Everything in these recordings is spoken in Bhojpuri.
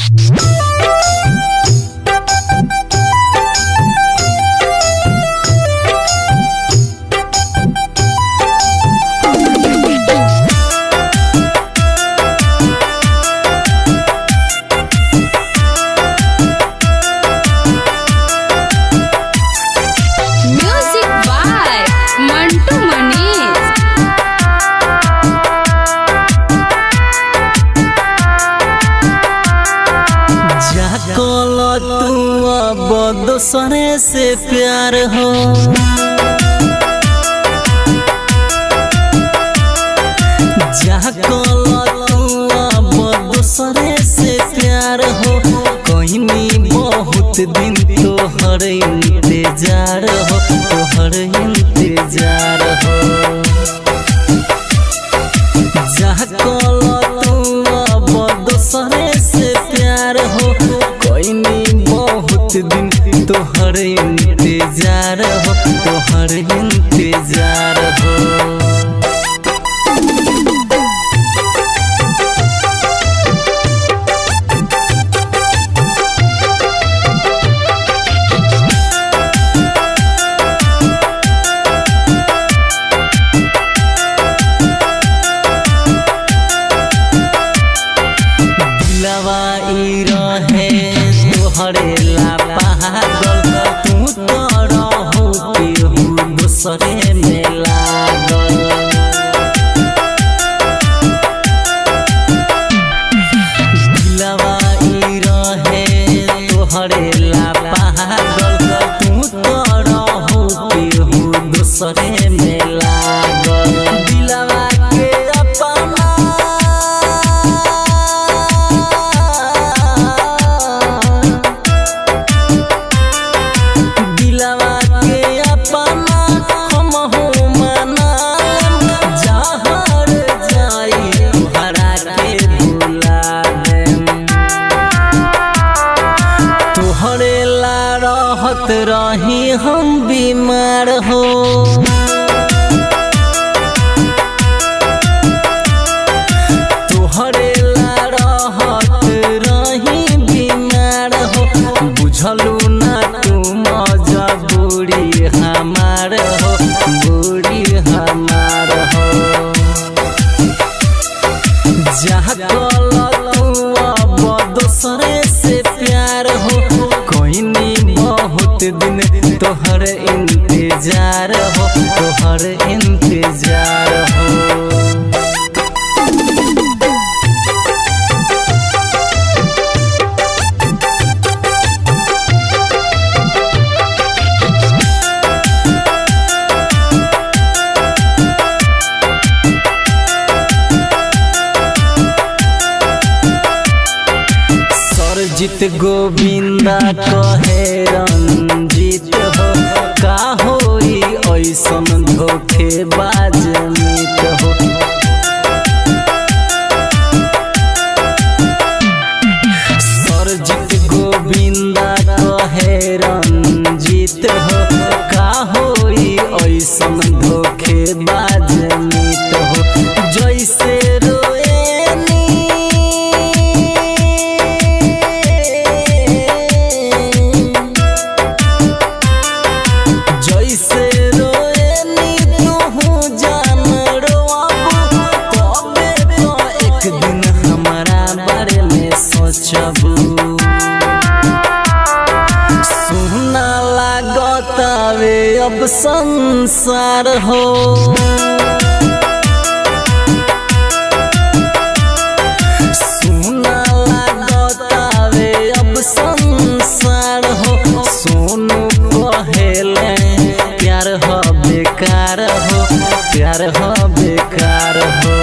Music by Mantu Manish. जा कल तू अब दोसरे से प्यार हो, जा कल तू अब दोसरे से प्यार हो। कहीं बहुत दिन तोहर इंतजार हो, तोहर इंतजार हो। जा कल तू अब दोसरे से प्यार हो, कोई बहुत दिन तोहर इंतजार हो, तोहर इंतजार हो। दिलवा ई रहे तोहरे ला पागल, तू तो रहू केहू दोसरे में लागल। दिलवा ई रहे तोहरे ला पागल, तू तो रहू केहू दोसरे में लागल। दिलवा के अपना दिलवा के अपना हम हो मनाम, जहर जाई तोहरा के भुला देम। तोहरे ला रहत रही हम बीमार हो, तोहरे ला रहत रही बीमार हो। बुझलू ना तू मजबूरी हमार हो, बुरी हमार हो। जहाँ कल तू अब दोसरे से प्यार हो, कोई बहुत दिन तोहर इंतजार हो, तोहर इंतजार हो। सरजित गोविंदा कहे रंजीत हो, का होई ऐसन धोखेबाज मीत हो। सरजित गोविंदा कहे रंजीत हो, का होई ऐसन धोखेबाज मीत हो। जैसे रोएनी जैसे रोएनी तू जान रोआबू, तबे तो एक दिन हमारा बारे में सोचबू। सुना लागतावे अब संसार हो, सुना लागतावे अब संसार हो। सोनू कहेले प्यार हो बेकार हो, प्यार हो बेकार हो।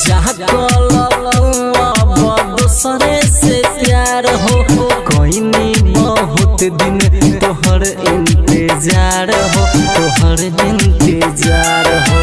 जहाँ कल अब दोसरे से प्यार हो, कोई बहुत दिन तोहर इंतजार हो, तोहर इंतजार हो।